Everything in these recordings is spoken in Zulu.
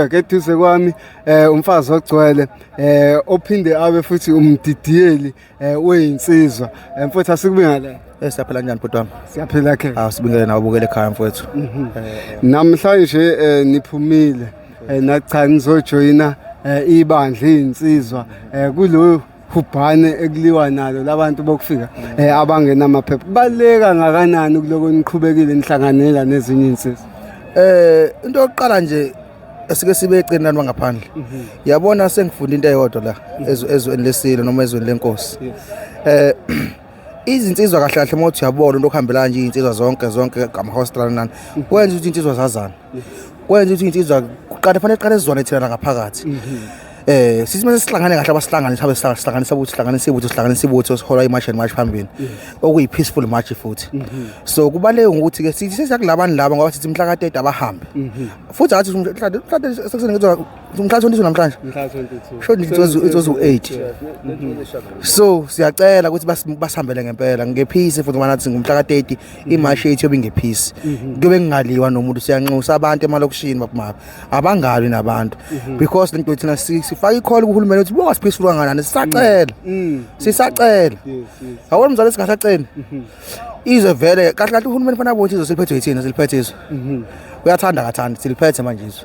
Eduze kwami umfazi ogcwele ophinde abe futhi umdidiyeli weyinsizwa. Mfowethu, asikubingelele. Siyaphila, njani bhuti wami? Siyaphila ke. Ah, sibingelele nawe ubukele ekhaya, mfowethu. Namhlanje niphumile nacha nizojoyina ibandla izinsizwa kulo hubhane ekuliwa nalo labantu bokufika abangenamaphepha. Kubaluleka kangakanani kuloko niqhubekile nihlanganela nezinye insizwa? Into yokuqala nje esike sibe eceleni lani bangaphandle. Yabona, sengifunda into eyodwa la ezweni lesilo noma ezweni lenkosi. Izinsizwa kahle kahle, mawuthi uyabona into okuhambelana nje izinsizwa zonke zonke ngama-hostel nani. Kwenza ukuthi insizwa zazana. Kwenza ukuthi insizwa kuqale fanele iqale sizwane thina la ngaphakathi. Sithi mase sihlangane kahle, abasihlangane sabe sihlanganisa ukuthi sihlanganise ibutho, sihlanganise ibutho, sihola i-march and march phambili, okuyi peaceful march futhi. So kubaluleke ukuthi ke sithi sesiyakulabani laba, ngoba sithi mhla ka-30 abahambe. Futhi athi mhla sekuseni ngizwa mhla 22 namhlanje. Mhla 22. Sho it was 8. So siyacela ukuthi basihambele ngempela nge-peace futhi, ngoba nathi ngumhla ka-30 imarch yethu yobe inge-peace. Kuyobe kungaliwa nomuntu. Siyanxusa abantu emalokishini baphuma abangalwi nabantu, because lento thina sifaka i-call kuhulumeni ukuthi buka peaceful kangakanani, sisacela, sisacela. Awona mzali, singasaceli izwe vele kahle kahle. Uhulumeni fanele abone ukuthi izwe siliphethwe yithina, siliphethe izwe. Uyathanda kathanda, siliphethe manje izwe,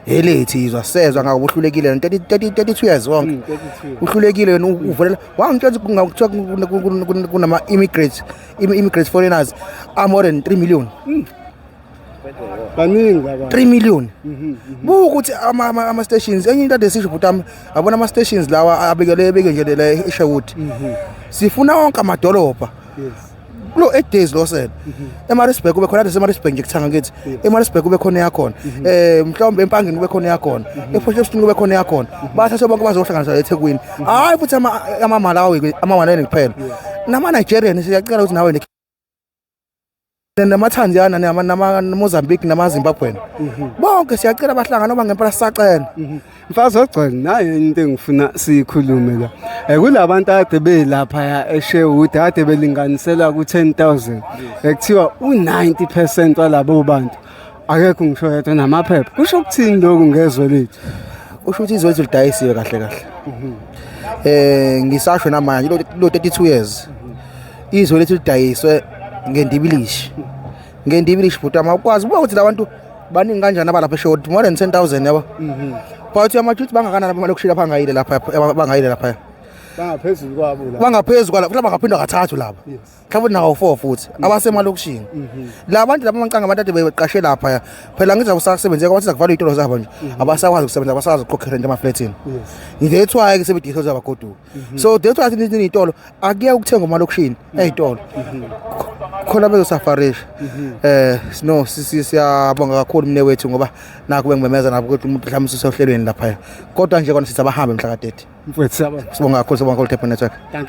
elethu izwe. Sezwa ngako uhlulekile 30 30 32 years wonke. 32. Uhlulekile yena uvulela wangitshela ukuthi kuthiwa kunama immigrants, foreigners are more than 3 million. Baningi abantu. 3 million. Buka ukuthi ama stations, enye into ade sisho bhuti wami, abona ama stations lawa abekele ebeke nje le eSherwood. Sifuna wonke amadolobha kulo 8 days lo sele eMaritzburg kube khona, eMaritzburg nje kuthanga ngithi eMaritzburg kube khona yakhona, mhlawumbe eMpangeni kube khona yakhona, ePortshepstone kube khona yakhona, bathathe bonke bazohlanganisa eThekwini. Hayi futhi ama Malawi, ama Malawi kuphela, nama Nigerian siyacela ukuthi nawe namaTanzania nama Mozambique nama Zimbabwe bonke siyacela bahlangana noma ngempela sisacela. Mfazi ogcwele, nayo into engifuna siyikhulume la. Kulabantu ade belapha ya eSherwood ade belinganisela ku-10,000. Ekuthiwa u-90% walabo bantu akekho ngisho yedwa namaphepha. Kusho ukuthini lokhu ngezwe lethu? Usho ukuthi izwe lethu lidayisiwe kahle kahle. Ngisasho namanje, lo 32 years izwe lethu lidayiswe ngendibilishi, ngendibilishi bhuti. Awukwazi ubuka ukuthi labantu baningi kanjani abalapha eSherwood, more than 10,000, yabo, but uyamathi bangakanani abalokishini lapha angayile lapha, bangayile lapha? Bangaphezulu kwabo la. Bangaphezulu kwala futhi, bangaphindwa kathathu laba. Mhlawumbe nawo 4 futhi abasemalokishini. La bantu laba amancanga, abantu ade beqashe lapha phela, ngiza kusakusebenzeka kwathi kuvalwa izitolo zabo nje, abasakwazi ukusebenza, abasakwazi ukukhokhela into emafletini. That's why ke sebedisa zabagoduka. So that's why sithi izitolo akuye ukuthenga emalokishini ezitolo khona bezosafarisha. No, siyabonga kakhulu mne wethu, ngoba nakho bengimemeza nabo ukuthi umuntu mhlawumbe usehlelweni lapha, kodwa nje kona sithi abahambe mhla ka 30. Mfowethu, siyabonga. Sibonga kakhulu, sibonga kakhulu Thepha Network. Thank you.